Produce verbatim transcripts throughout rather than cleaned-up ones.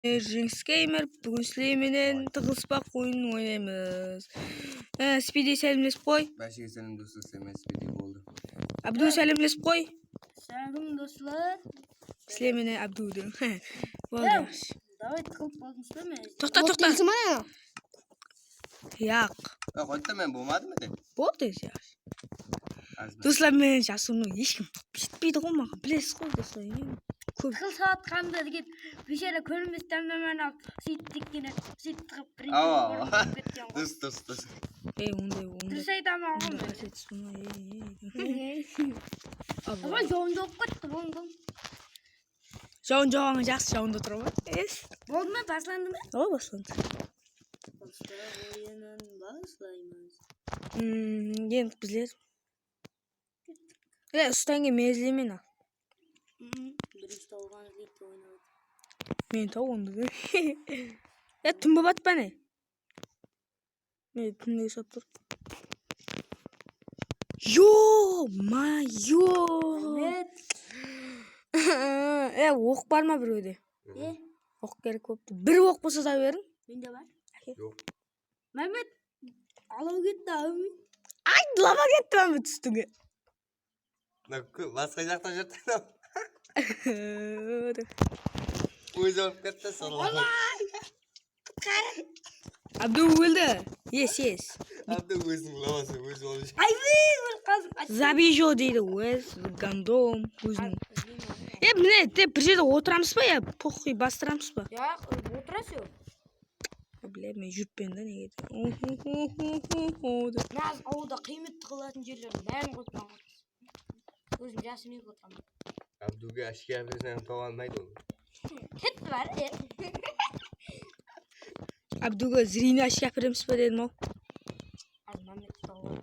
Jeńis Gamer, búgin sizler menen tıǵılıspaq oyının oynaymız. Ee, Spidi, sálemlesip qoy. Bárshege sálem, doslar, sizler menen Spidi boldı. Abdu, sálemlesip qoy. Sálem, doslar. Sizler menen Abdu dedim. Boldı. Davay, tıǵılıp boldıńız ba? Toqta, toqta. Yaq. Yoq, qoydı da, men bolmadım dep. Boldı, yaq. Doslar, menen jasırınıw hesh kim jetpeydi ǵoy maǵan, bilesiz ǵoy, doslar, eń kóp. Qıl sawatqandı degen biyshara kórinbes dámdámani alıp, sóytip tekkene, sóytip tıǵıp, birinshi orınǵa ketken ǵoy. Durıs, durıs, durıs. Ey, onday, onday. Durıs aytaman ǵoy men. Qásiyet sunma, ey, ey. Awa, jawın jawıp ketti, boń, boń. Jawın jawǵanı jaqsı, jawında turaman. Es. Boldı ma, baslandı ma? Awa, baslandı. Oyının baslaymız. Hmm, endi bizler. E, ustańa men izleymen al. Birinshi tawǵan izleydi dep oynadı. Men taw onda da. Ya, tún bolıp atpa ne? Mine, tún de ushıp tur. Yo-mayo! Mámet. E, oq bar ma birewde? E? Oq kerek bolıptı. Bir oq bolsa da beriń. Mende bar. Joq. Mámet, alaw ketti, áwmet. Ay, lava ketti, Mámet, ústińe. Mına kó-, basqa jaqta júrdi. Ózi alıp ketti, sol. Abdu óldi. Yes, yes. Abdu óziniń lavası, ózi alıp júr. Ay, ólip qaldım. Zabijo deydi, óz gandom, óziniń. E, mine, dep bir jerde otıramız ba ya? Poxuy, bastıramız ba? Yaq, otırasız. Bile, men júrippen da, nege de. Ohohohoho dep. Mına awılda qıymet tıǵılatın jerlerdiń bárin qoyıp qoyǵan. Ózim jasım úyge otıraman. Abduge ashki áperseń, tawıp almaydı ol. Ketti bar, e. Abduge zriyni ashki áperemiz be dedim-aw. Házir Mámmetti tawıp aldım.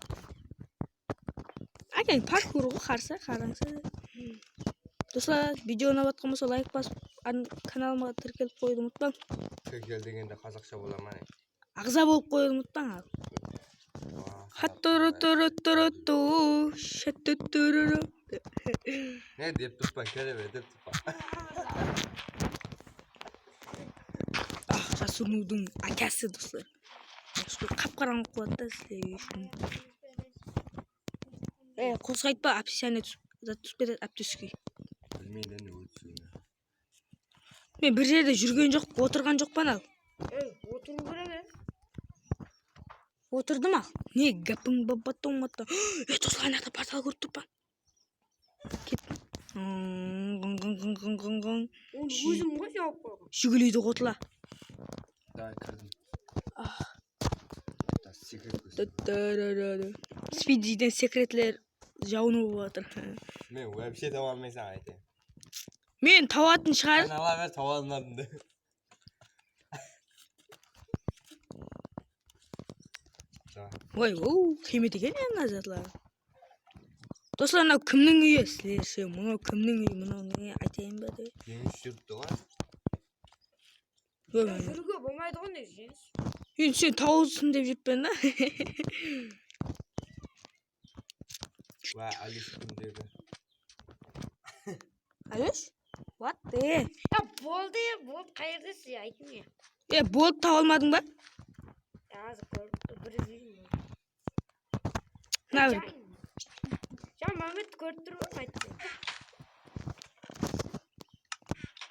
Ákeń, parkur ǵoy, qarsa, qarańsa. Doslar, video unap atqan bolsa, layk basıp, an-, kanalıma tirkelip qoyıwdı umıtpań. Tirkel degende qazaqsha bola ma ne? Aǵza bolıp qoyıwdı umıtpań al. Hatturuturuturutu, shattuturutu. Ne dep turıppan, kere ber dep turıppan. Ah, jasırınıwdıń ákesi, doslar. Qap-qarańǵı qıladı da sizler ushın. E, qosıq aytpa, описание túsip, zat túsip ketedi, aptiskiy. Bilmeydi ne ótip. Men bir jerde júrgen joq, otırǵan joqpan al. E, otırıw kerek, e. Otırdım al. Ne gápiń, baba, tońmata. E, tosqan ata portal kórip turıppan. Ket. Ǵıń, ǵıń, ǵıń. Ol ózim ǵoy jawıp qoyǵan. Júgileydi qotla. Davay, kirdim. Ah. Sekret kórset. Tı-tı-rı-rı-rı. Spididen sekretler jawınıw bolıp atır. Men вообще tawa almaysań, aytayın. Men tawatın shıǵar. Sen ala ber, tawa almadım de. Oy, ow, qıymet eken ya mına zatlar. Doslar, mınaw kimniń úyi? Sizler she, mınaw kimniń úyi? Mınaw ne, aytayın ba de? Jeńis júripti ǵoy. Júriwge bolmaydı ǵoy, ne, Jeńis? Endi sen tawılsın dep júrippen da. Wa, Alish kimdegi? Alish? What the? Ya boldı, ya boldı, qayerdesiz, ya, aytıń ya. E, boldı, tawalmadıń ba? Ya, házir kórip, bir izleyim. Mına bir. Jan, Mámmet kórip tur ǵoy, aytpay.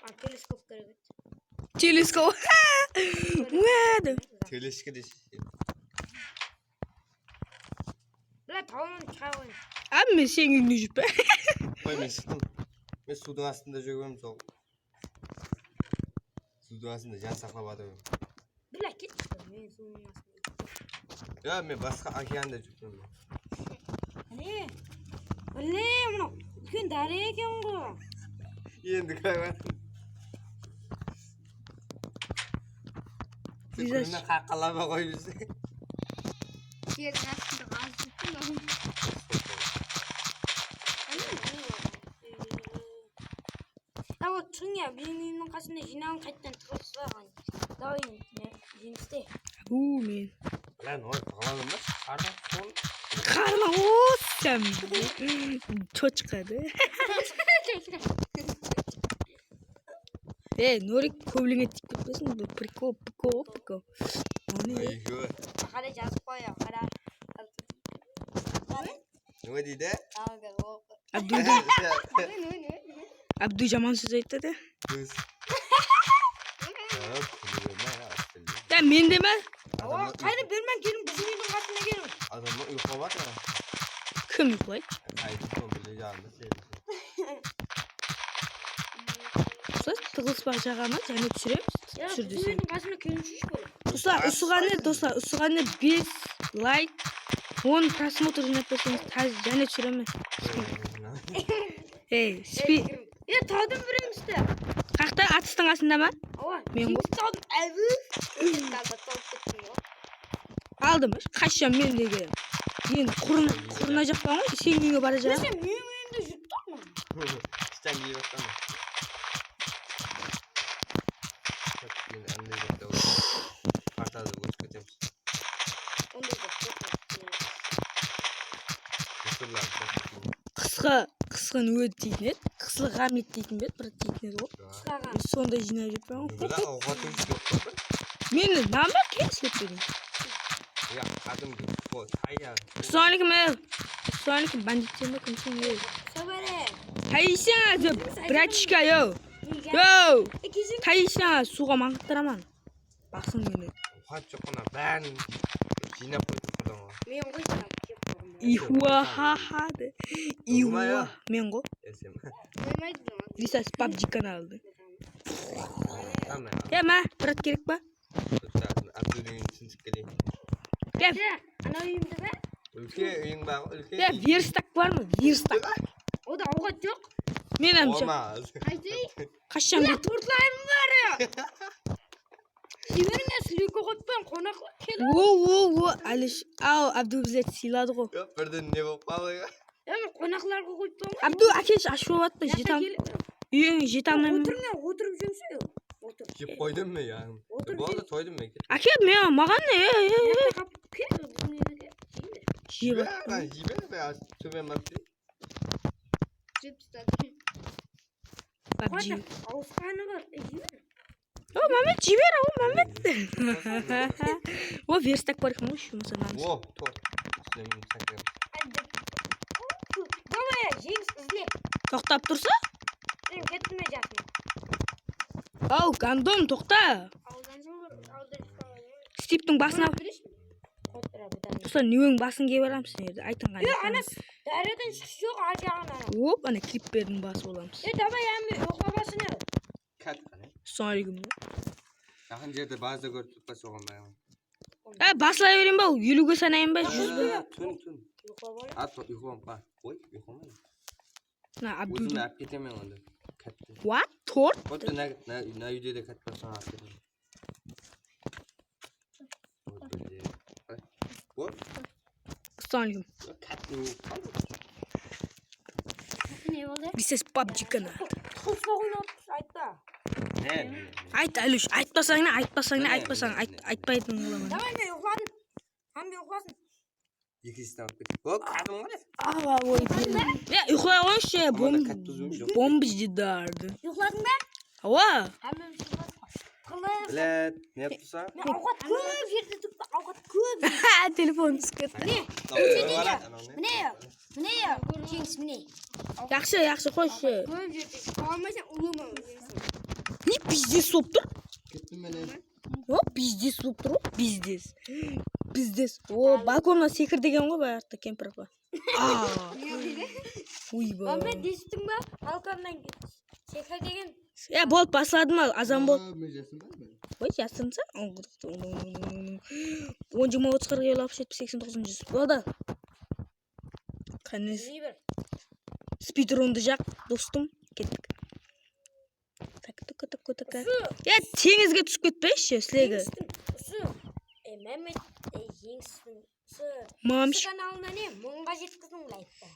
A, teleskop kerek edi. Teleskop. Wádi. Teleshke de. Bla, tawman shıǵa qoyıń. Abi, men seniń úyińde júrip pe? Qoy, men shıqtım. Men suwdıń astında júrip edim, sol. Suwdıń astında jan saqlap atır edim. Bla, ketshi, men suwdıń astında. Ya, men basqa okeanda júrip edim. Qáne? Bile, mınaw úlken dárya eken ǵoy. Endi kiraver. Sen kúnine qaqalama qoy bizi. Jerdiń astında ǵaz júrip tur. Davay, turıń ya, meniń úyimniń qasında jıynalıń, qaytadan tıǵılıp salaǵan. Davay, ne, Jeńiste. Bu men. Lan, oy, tıǵıladım da, qarma, sol. Qarma, o, sen. Tochka de. E, Norik, kóblińe tiyip ket. etpesin, bul prikol, prikol, prikol. Ane. Qara, jazıp qoy, qara. Nima deydi? Abdulda, Abdu jaman sóz ayttı da. Biz. Ya men deme. Qani bermen, keliń, biziń úydiń qasına keliń. Adamlar uyqılap atır. Kim uyqılaydı? Qaytı son bile janında seyirdi. Siz tıǵılıspaq jaǵama jáne túsiremiz. Túsir desem. Qasına kelinshek bol. Doslar, usıǵanı, doslar, usıǵanı bes layk, on prosmotr jıynap berseńiz, jáne túsiremen. Ey, spi. E, tawdım biremiz de. Qaqta, atıstıń qasında ma? Awa, Men jemisi tawdım. Áwi. Tawdım kettim ǵoy. Aldım, qashshan men dege. Endi qurın, qurınajaqpan ǵoy, sen úyińe barajaq. Sen meniń úyimde júrip turma. Ishtan kiyip atqan. Endi anday zat da bar. Qartadı ósip ketemiz. Onday zat yoq. Mısırlar. Qısqı, qısqı ne edi deytin edi? Qısqı ǵam edi deytin be edi, bir deytin edi ǵoy. Qısqaǵa. Sonday jıynap júrip pa? Bunda awqatım joq pa? Meni nan bar, kelislep beriń. Ya, qádimgi futbol, tayar. Assalamu aleykum, ey. Assalamu aleykum, banditler me, kimseń, ey? Sabare. Tayıysana, bratishka, yo. Yo. Tayıysana, suwǵa mańǵıttıraman. Basıń menen. Awqat joq, mına bárin jıynap qoydı qurdan ǵoy. Men ǵoy jıynap kep qoydım. Ihwa, ha, ha, de. Durma ya. Ihwa, men ǵoy. Ya sen. Qoymaydı mı? Visas pabji kanalı. Tamam. Ya, ma, brat, kerek pa? Abduldıń úyin túsinip keleyin. Gel. Ya, ana úyimdi be? Úlke úyiń bar, úlke. Ya, verstak bar ma? Verstak. O da awqat joq. Men ham. Olmaz. Qaytay? Qashshan bir Tortlayım bar ya. Jiberiń ya, slyuka qoyıppan, qonaqlar kelip. O, o, o, Alish, aw, Abdu bizlerdi sıyladı ǵo. Yoq, birden ne bolıp qaldı ya? Ya, men qonaqlarǵa qoyıppan ǵoy. Abdu, ákesh, ashıp atpa, Jaqqa jetam. kelip. Úyińe jete almayman. Otır, men otırıp júrse, otır. Jep qoydım men ya. Otır. Boldı, toydım men. Ákel, men maǵan ne? Ey, ey, ey. Jaqqa qap kel, biziń úyge. Jep Jiber, atpa. lan, jiber be, az tómen barıp keleyik. Jep tastadı. Pabji. Awısqanı bar, e, jiber. O, Mámet, jiber, o, Mámet. O, verstak bar eken ǵoy, shımısa namıs. O, tor. Islemeyin, sakrayım. Давай, jeńis izle. Toqtap tursa? Men kettim, men jaqın. Aw, gandon, toqta. Awıldan soń bir awıldan shıqpay. Stivtiń basına. Bilesiz mi? Qoyıp tur, bir dane. Doslar, Niweń basın kiyip alamız sizlerdi. Aytıń qáne. Yoq, ana, dáryadan shıǵıs joq, arjaǵın ana. Op, ana, kripperdiń bası bolamız. E, davay, áme, uqlap alsın, e. Kát qáne. Assalamu aleykum. Jaqın jerde baza kórip turıp pa, soǵan bayaǵı. Á, baslay bereyin ba? Eliwge sanayın ba? Júz ba? Tún, tún. Uqlap al. At, uyqılampa. Qoy, uyqılama. Mına Abdul. Ózim alıp ketemen onda. Kattı. What? Tort? Xuddi na, na, na úyde de katta san alıp ketemen. Bol. Assalamu aleykum. Kattı bolıp qaldı. Ne boldı? This is pabji kanal. Qospa oynap aytpa. Ne? Ayt, Alish, aytpasań ne, aytpasań ne, Ne, aytpasań, ne, ayt, ne? Aytpaytın bolaman. Давай, men uqladım. Hámme uqlasın. Ekisi tanıp kettik. Hop, adım ǵoy. Awa, oy. Ya, uyqılay qoyıngshı, Aman bom, da katta zoom joq. Bomba jedardı. Uqladıń ba? Awa. Hámmemiz uqladıq. Qılay. Блядь, ne yaptı sen? Men awqat kóp jerde turıp, awqat kóp jerde. Telefon túsip ketti. Mine, Tamam, mine, var mine. lan, anam ne? Mine, Jeńis, mine. Yaqshı, yaqshı, qoyshı. Kóp jerde. Qalmaysań, ulıwma. Ne pizdes bolıp tur? Kettim men. O, pizdes bolıp tur ǵoy, pizdes. Pizdes. O, balkonnan sekir degen ǵoy, bayaqta kempir apa. Aa. Uyba. Mama, esittiń ba? Balkonnan sekir degen. Ya, boldı, basladım al, azan boldı. Aa, men jasırmadım. Oy, jasırınsa. On, jigirma, otız, qırq, elli, alpıs, jetpis, seksen, toqsan, júz. Boldı. Qáne, Jibir. Speedrundı jaq, dostım. Kettik. Tak, taka, taka, taka. Usı. Ya, teńizge túsip ketpeyinshi, silegi. Jeńistiń usı. E, Mámet, e, Jeńistiń usı. Mamsh. Usı kanalına ne? Mıńǵa jetkiziń layktı.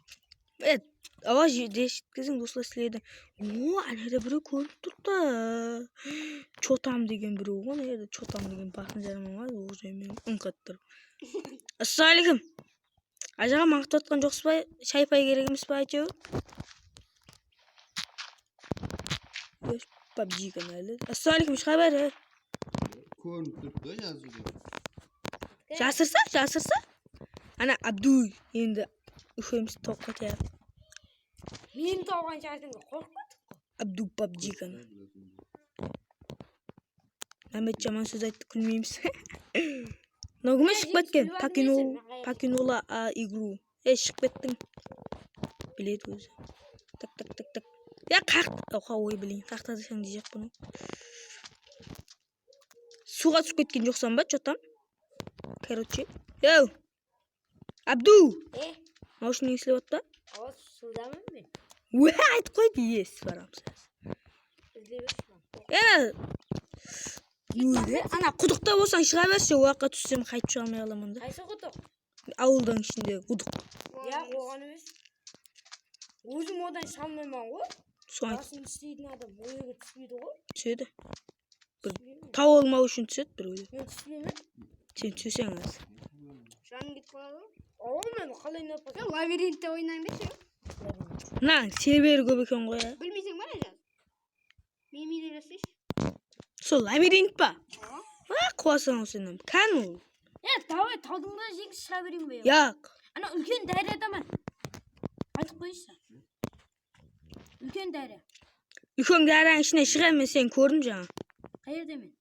E, awa, jetkiziń, doslar, siledi. O, ana jerde birew kórinip turıptı. Chotam degen birew ǵoy, ana jerde Chotam degen basın jaraman ǵoy, ol jerde meni ıńqıp tur. Assalamu aleykum. Ajaǵa, maǵan kutip atqan joqsız ba? Shay-pay kerek emes pa, áytewir? Yosh, pabji kanalı. Assalamu aleykum, eshqabar, e? Kórinip turıptı ǵoy, jazıwda. Jasırsa, jasırsa. Ana Abdu endi úkemiz tawıp ketedi. Meni tawǵan járdiń qorqıp atır ǵoy. Abdu pabji kana. Mámet jaman sóz ayttı, kúlmeymiz. Noguma shıǵıp ketken. Pakinola, pakinola a igru. Ey, shıǵıp kettiń. Biledi ózi. Tak, tak, tak, tak. Ya, qaq, oqa, oy, bileyin. Qaqta deseń deyjaq bunı. Suwǵa túsip ketken joqsań ba, chotam? Короче. Yow. Abdu! E? Mawshın ne islep attı? Awa, suwdaman men. Wá, aytıp qoydı, yes, baramız. İzley bershi. E! Óyle, ana, qudıqta bolsań, shıǵa bershi, o jaqqa tússem, qaytıp shıǵa almay qalaman da. Qaysı qudıq? Awıldıń ishindegi qudıq. Ya, oǵan emes. Ózim odan shıǵa almayman ǵoy. Soń ayt. Basın isleytin adam o jerge túspeydi ǵoy. Túsedi. Bir taw almaw ushın túsedi birewler. Men túspeymen. Sen túseseń házir. Janım ketip qaladı ǵoy. Awa, men qalay inap atırman? Sen labirintte oynayın bershi. Mınań serveri kóp eken ǵoy ya. Bilmeyseń ba, Ayjaz? Meni miyde jasayshı. Sol labirint pa? Awa. A, quwasań ǵoy sen. Kán ol. Ya, davay, tawdıń da jeńis shıǵa bereyin be? Yaq. Ana úlken dáryadaman. Aytıp qoyshı. Úlken dárya. Úlken dáryanıń ishine shıǵaman men, seni kórdim jańa. Qayerdemen?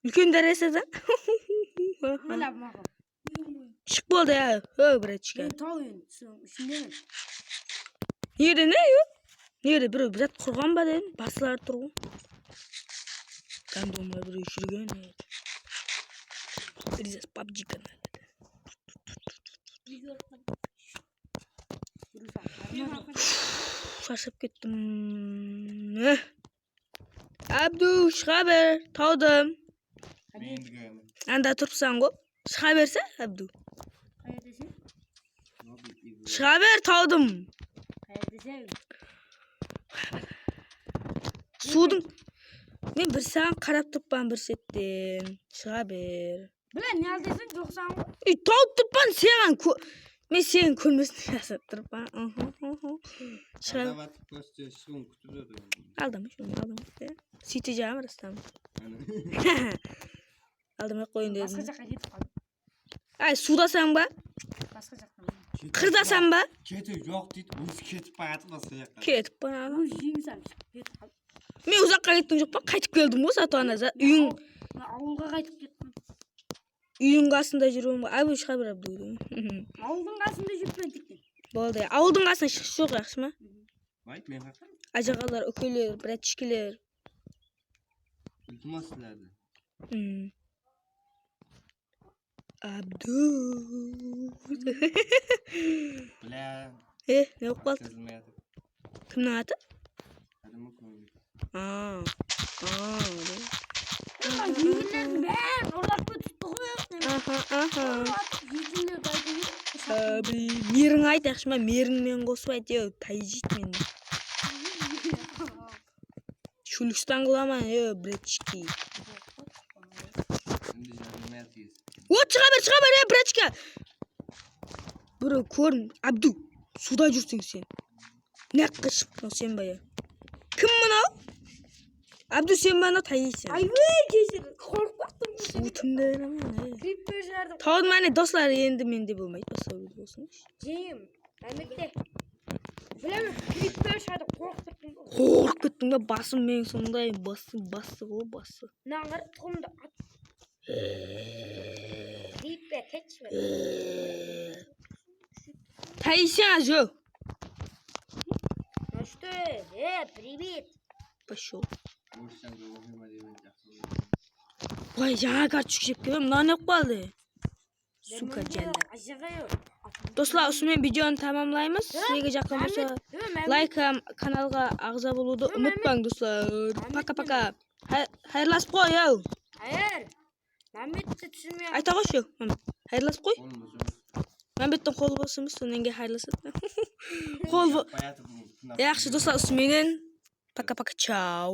Úlken dáryasında. Mına maǵan. Shıq boldı ya, o, bratishka. Men taw endi, sınıń ishindemen. Nerde ne, yo? Nerde birew bir zat qurǵan ba dedim, basları tur ǵoy. Random birew júrgen. Rizas pabji kanal. Sharshap kettim. Eh. Abdu, shıǵa ber, tawdım. Anda turıpsań ǵo. Shıǵa berse, Abdu. Shıǵa ber, tawdım. Suwdıń. Men bir saǵan qarap turıppan bir shetten. Shıǵa ber. Bile, ne al deseń, joqsań ǵo. Ey, tawıp turıppan, saǵan kó-, men seni kórmesin jasap turıppan. Shıǵar. Aldap atıp kórse, shıǵıwın kútip atır. Aldama, shunı aldama. Seyte jaǵam rastan. Aldamay-aq qoyın dedim. Basqa jaqqa ketip qaldı. Ay, suwdasań ba? Basqa jaqqa. Qırdasań ba? Ketiw joq deydi, ózi ketip baratır basqa jaqqa. Ketip baradı. Ózi jeymiz, ketip qaldı. Men uzaqqa ketken joqpan, qaytıp keldim ǵoy, zato ana za-, úyiń. Awılǵa qaytıp kettim. Úyiń qasında júrgen ǵoy. Ábiw shıǵa ber, Abdu. Awıldıń qasında júrip ketken. Boldı. Awıldıń qasına shıǵıs joq, yaqshı ma? Ayt, men qaqırım. Ájaǵalar, úkeler, bratishkiler. Iltimas sizlerdi. Hmm. Abdu. Bla. E, ne bolıp qaldı? Ótkazilmey atır. Kimniń atı? Kádimgi kómir. Aa. Aa. Eginlerdiń bárin urlap ketipti ǵoy. Aha, aha. Eginler bári. Abi, meriń ayt, yaqshı ma? Meriń menen qosıp ayt, yo, tayjik men. Shúlistan qılaman, yo, bratishki. Ot, shıǵa ber, shıǵa ber, e, bratishka. Birew kórin, Abdu, suwda júrseń sen. Mınaqqa shıqtıń sen ba ya? Kim mınaw? Abdu, sen ba mınaw, tayjik sen? Ayway, keshir, qorqıp qattım. Suwtımda beraman, e. Kripto jardım. Tawdım, áne, doslar, endi mende bolmaydı, basqa bolsın. Jeyim. Álbette. Bilemen, kripto shadı, qorqıp kettim. Qorqıp kettim ba, basım meniń sonday, bası, bası ǵo, bası. Mınaǵan qara tuqımdı at. Kripto, ketshi. Taysa, jo. Ну что, э, привет. Пошёл. Vay, jańa kartoshka jep keldim. Mınaw ne qılıp qaldı? Suka, jalla. Doslar, usınıń menen videonı tamamlaymız. Sizlerge jaqın bolsa, layk hám kanalǵa aǵza bolıwdı umıtpań, doslar. Paka-paka. Hayırlasıp qoy, yow. Ayta qoyshı, Mámbet. Hayırlasıp qoy. Mámbettiń qolı bos emes, sodan keyin hayırlasadı. Qol bo-, yaqshı, doslar, usınıń menen. Paka-paka, chao.